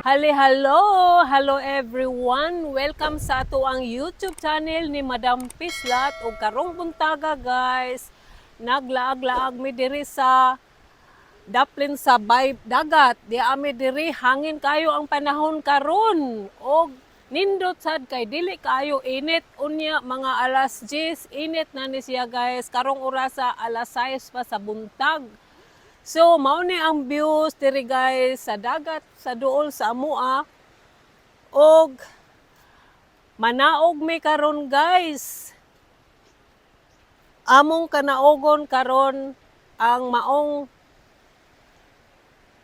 Hali, hello! Hello everyone! Welcome sa ato ang YouTube channel ni Madam Pislat ug karong buntaga, guys. Naglaag-laag mi diri sa daplin sa bay dagat. Di ami diri, hangin kayo ang panahon karon. Og nindot sad kay dili kaayo init unya mga alas 10, init na ni siya, guys. Karong orasa, alas 6 pa sa buntag. So, mao ni ang views diri, guys, sa dagat sa duol sa amoa. Og manaog mi karon, guys. Among kanaogon karon ang maong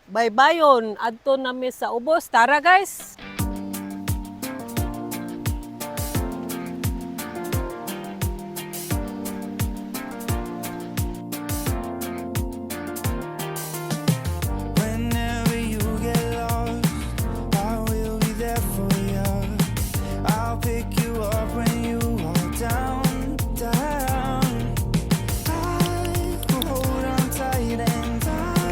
baybayon adto nami sa ubos. Tara, guys. Whenever you get lost, I will be there for you. I'll pick you up when you are down, down. I will hold on tight and I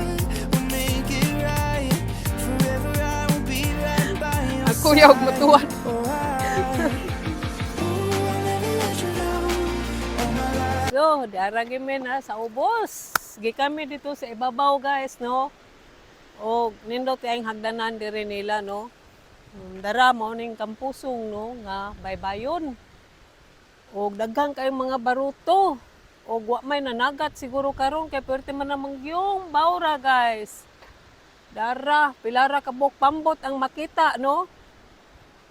will make it right. Forever I will be right by your Kuya, og side. mutuan. Oh, ooh, I'll never let you down. All my life. So, dara gyud na sa ubos. Gi kami dito sa ibabaw, guys, no. O nindot ang hagdanan diri nila, no. Dara mao ning kampusong, no, nga baybayon. Og daghan kayong mga baruto. Og wa may nanagat siguro karon kay perti man namang yung bawra, guys. Dara, pilara ka buok pambot ang makita, no.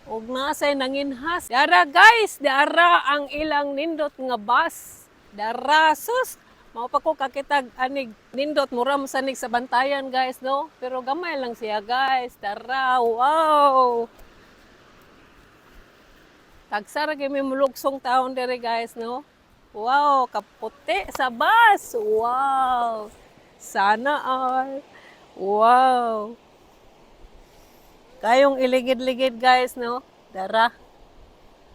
Og nasay nanginhas. Dara, guys, dara ang ilang nindot nga bus. Dara, sus. Mao pa ko kakitag anig nindot, mura mo sanig sa Bantayan, guys, no. Pero gamay lang siya, guys. Dara, wow. Tagsa ra gyud mi mulugsong taon diri, guys, no. Wow, kaputi sa bus. Wow. Sana all. Wow. Kayong iligid-ligid, guys, no? Dara.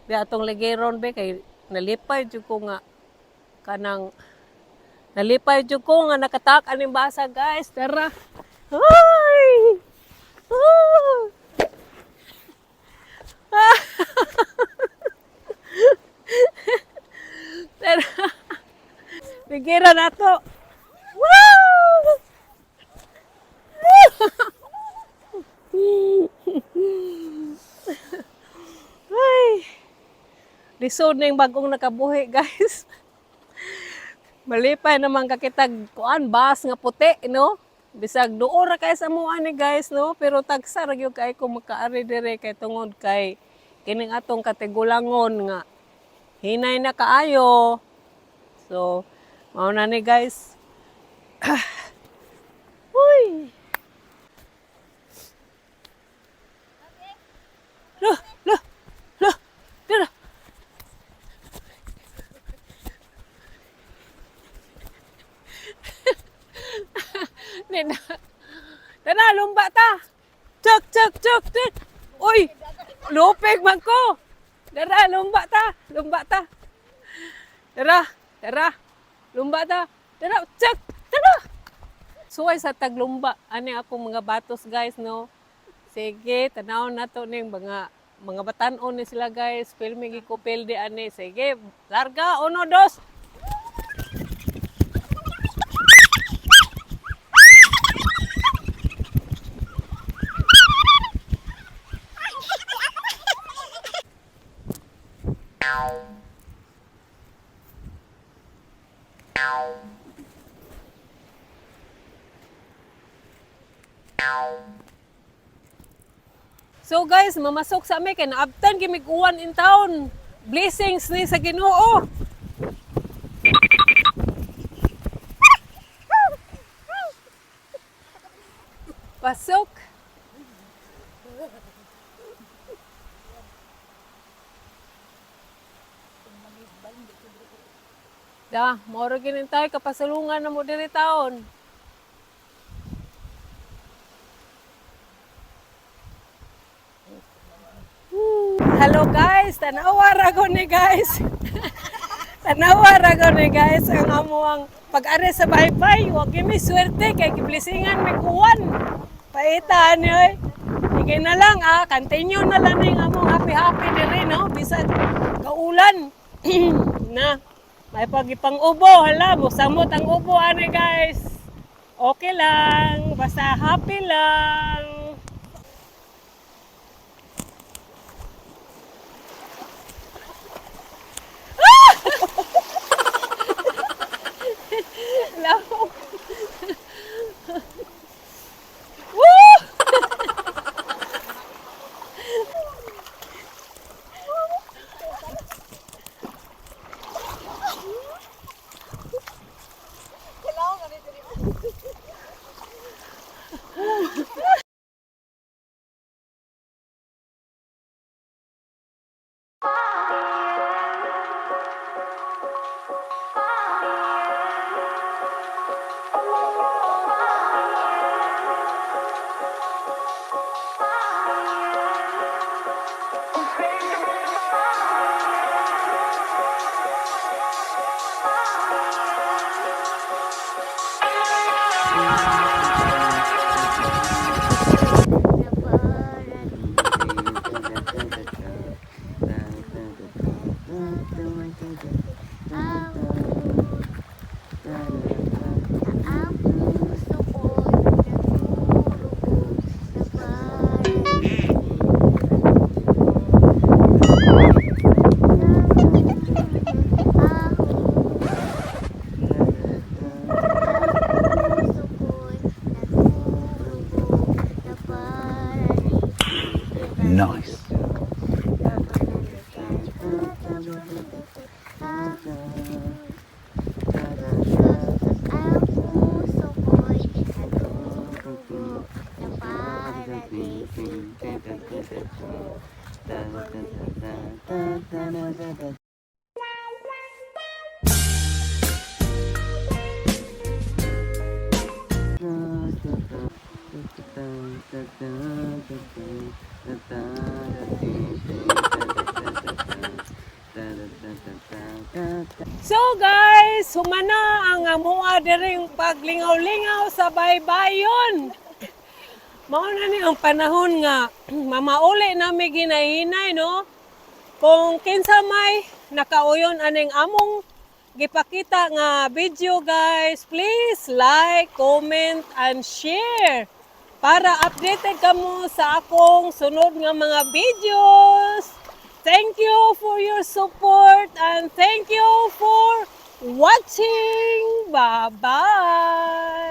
Bi atong ligiron be kay nalipay jud ko nga kanang nalipay jud ko nga nakatak aning basa, guys. Dara. Ay! Ah! Tara. Ligira na to. Wow! Ay. Lisod na yung bagong nakabuhi, guys. Malipay naman kakitag kuan bus nga puti, no? Bisag duol ra kay sa amoa ni, guys, no? Pero tagsa ra gyud kay ko makaari dire kay tungod kay kining atong katigulangon nga hinay na kaayo. So, mao na ni, guys. Uy. Lah, lah, lah, tara. Nina. Tara, lumba ta. Chuk, chuk, chuk, chuk. Uy, lupig man ko. Dara, lumba ta. Lumba ta. Tara, tara. Lumba ta. Tara, chuk, tara. Suway sa taglumba. Ani ako mga batos, guys, no? Sige, tanaw na to ning mga batan-on ni sila, guys. Filming ko di ani. Sige, larga, uno, dos. So guys, mamasok sa ami kay naabtan gimig uwan in town. Blessings ni sa Ginoo. Pasok. Da, moro ginin tayo kapasalungan na mo diri taon. Hello guys, tanawa ra ko ni, guys. Tanawa ra ko ni, guys, ang amuang pag-ari sa baybay. Wa gyud mi swerte kay giblesingan mi kuwan. Paita ani oy. Sige na lang ah, continue na lang ning among happy-happy diri, no, bisan kaulan na. May pagipang ubo, hala, musamot ang ubo ani, guys. Okay lang, basta happy lang. Lamok. Woo! Ang puso ko'y nagdurugo na Nice. Ang puso ko'y nagdurugo na para di. So guys, humana ang amoa diring paglingaw-lingaw sa baybayon. Mao na ni ang panahon nga mamauli nami ginahinay, no. Kung kinsa may nakauyon aning among gipakita nga video, guys, please like, comment and share para updated kamo sa akong sunod nga mga videos. Thank you for your support and thank you for watching. Bye-bye.